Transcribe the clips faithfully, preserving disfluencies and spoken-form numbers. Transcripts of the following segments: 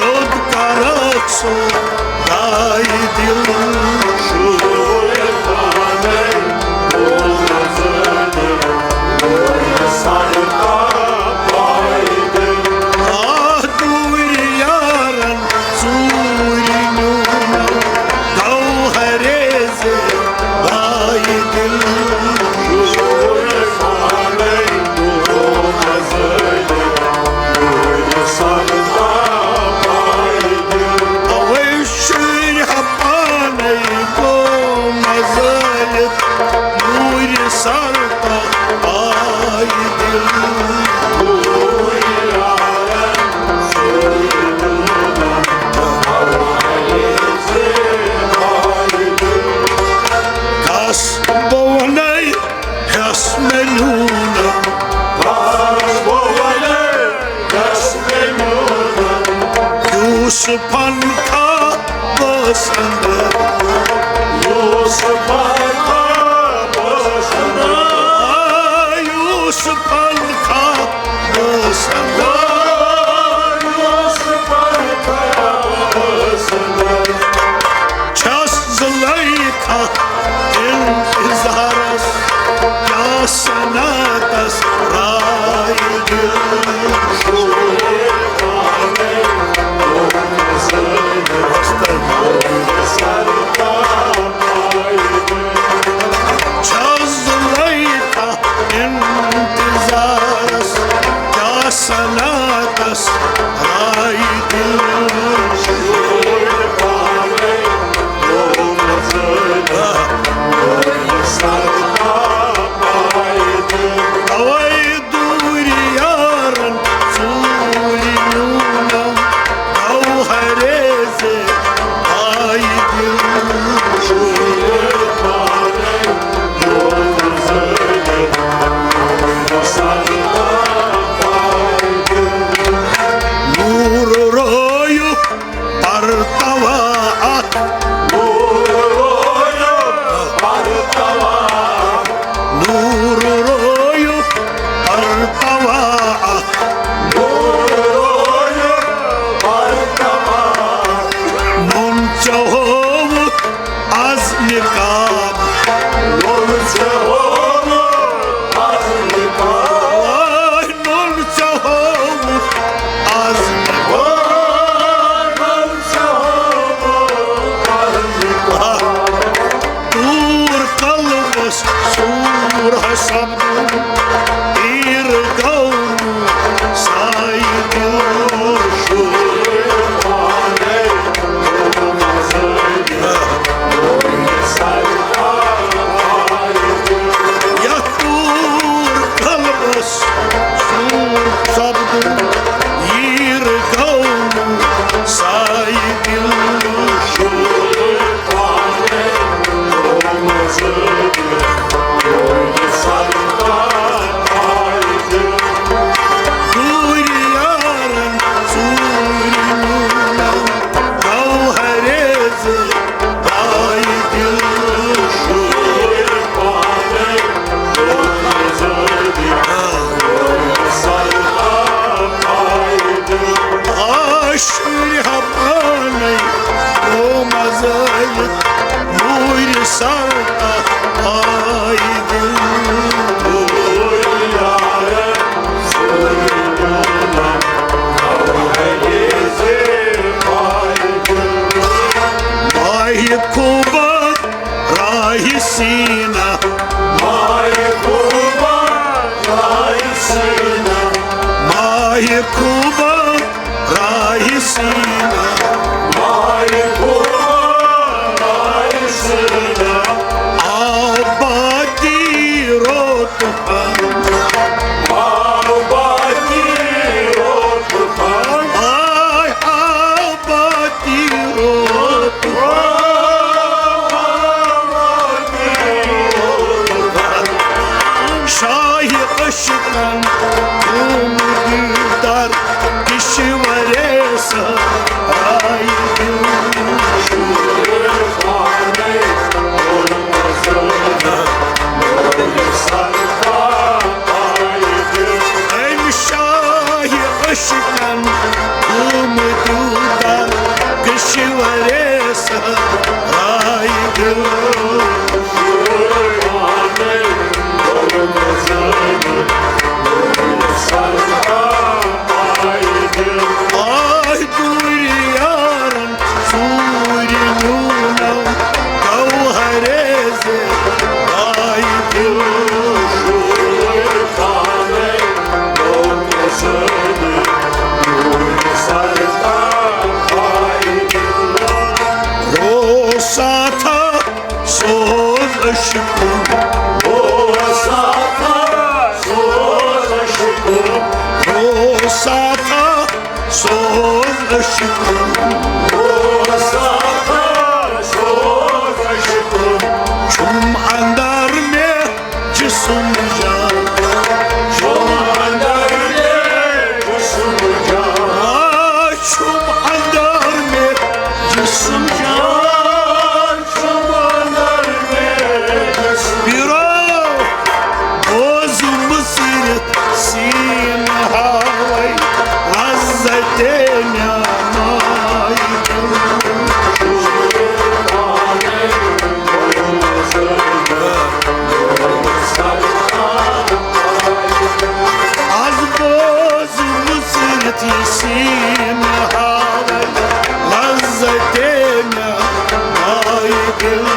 یوٚت کرکھ سُہ دایہِ دِل۔ آہ، دوٗرِ یارن ژوٗرِ نیوٗنم گوہرے زِ دایہِ دِل۔ اوے شُرۍ ہا پانے گوٚو مزٲلِتھ، نوٗرِ سر تہٕ آیہِ دِل۔ کس بہٕ ونے یس مےٚ نیوٗنم۔ یوسفن خوابس اندر۔ آ، یوسفن خوابس اندر۔ چھس زلیخا انتظارس، کیا صنعتس رایہِ دِل۔ چھس زلیخا انتظارس، کیا صنعتس رایہِ دِل۔ اوے دوٗرِ یارن ژوٗرِ نیوٗنم گوہرے زِ آیہِ دِل۔ نوٗر رویُک پرتوا اکھ۔ نوٗر رویُک پرتوا اکھ۔ نوٚن ژےٚ ہووُتھ از نقاب۔ آے نوٚن ژےٚ ہووُتھ از نقاب۔ دوٗر قلبس سوٗر ہا سپدُن، تیٖر گوٚو نہٕ سایہِ دِل۔ یتھ دوٗر قلبس سوٗر سپدُن، ییٖر گوٚو نہٕ سایہِ دِل۔ دوٗرِ یارن ژوٗرِ نیوٗنم گوہرے زِ دایہِ دِل۔ آ، شُرۍ ہا پانے گوٚو مزٲلِتھ، نوٗرِ سر تہٕ آیہِ دِل۔ ماہِ خوبہ راہہِ سینا۔ ماہِ خوبہ راہہِ سینا۔ ماہِ خوبہ راہہِ سینا۔ آبادی روت پن۔ آبادی روت پن۔ آے آبادی روت پن۔ شاہہِ عشقن گوٚم دیدار، کشورے سرایہِ عشق، چھُم اندر مےٚ جسم جان، چھُم اندر مےٚ جسم جان، آ، چھُم اندر مےٚ جسم جان، چھُم اندر مےٚ جسم۔ پیرو، بوز مُژرِتھ سیٖنہٕ ہاوَے لذت نعماے دِل۔ از بوز مُژرِتھ یہِ سیٖنہٕ ہاوَے لذت نعماے دِل۔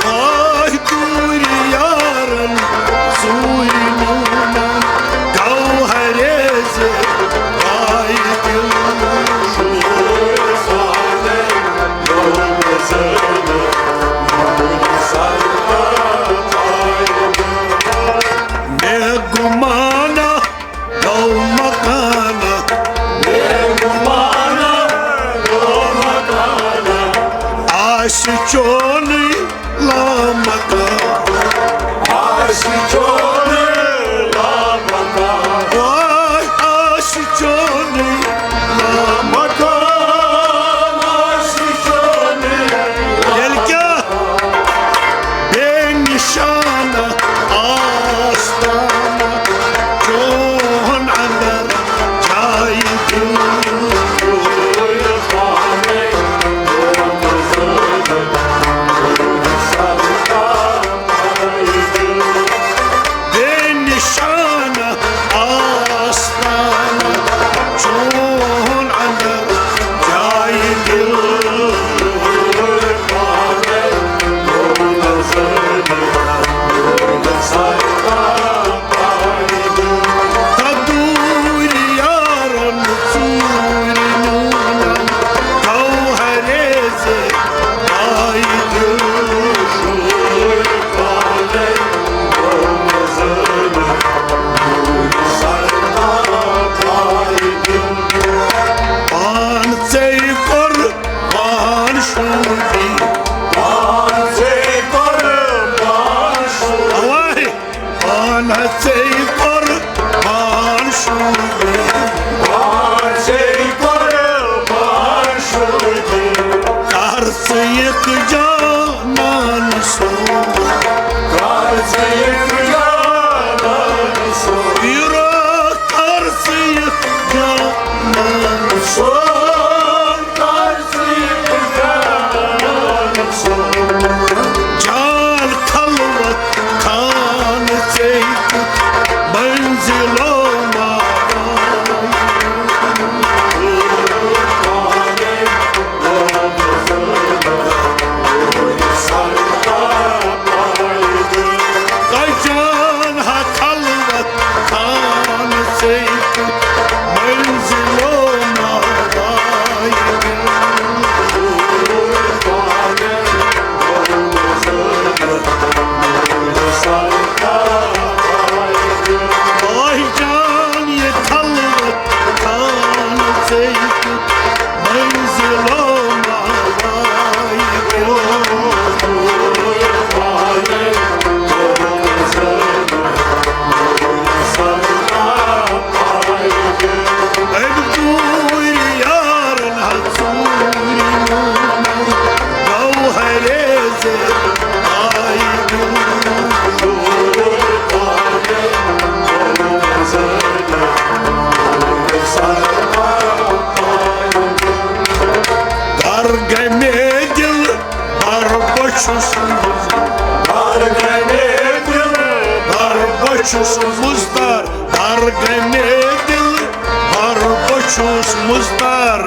آہ دوٗرِ یارن ژوٗرِ میونم گوہرے زِ آے دِل۔ مےٚ گُمانا گوٚو مکانہ، آسہِ چونٕے لامکان۔ آسہِ چونٕے لامکان۔ واے، آسہِ چونٕے لامکان۔ آسہِ چونٕے لامکان۔ تیٚلہِ کیٛاہ؟ بے نشانہ آستانہ چون اندر جاے دِل۔ بے نشانہ آستانہ چون اندر جاے دِل۔ تدوٗرِ یارن ژوٗرِ نیونم گوہرے زِ آے دِل۔ پان ژے قربان شوٗبی۔ پان ژے قربان شوٗبی۔ اواے۔ پان ژے قربان شوٗبی۔ پان ژے قربان شوٗبی۔ کر ژٕ یِکھ جانان سوز۔ کر ژٕ یِکھ جانان سوز۔ پیٖرو کر ژٕ یِکھ جانان سوز۔ جان خلوت خان ژے کیُتھ منزلو ما۔ جان ہا خلوت خان ژے کیُتھ منزلو ما۔ آہ جان، یہِ خلوت خان ژے کیُتھ منزلو ما۔ أمۍ ژوٗرِ یارن ہا ژوٗرِ میون گوہرے زِ آے دِل۔ در گٔے مےٚ دِل بر بہٕ چھُس، در گٔے مےٚ دِل بر بہٕ چھُس مُضطر۔ در گٔے مےٚ دِل بر بہٕ چھُس مُضطر۔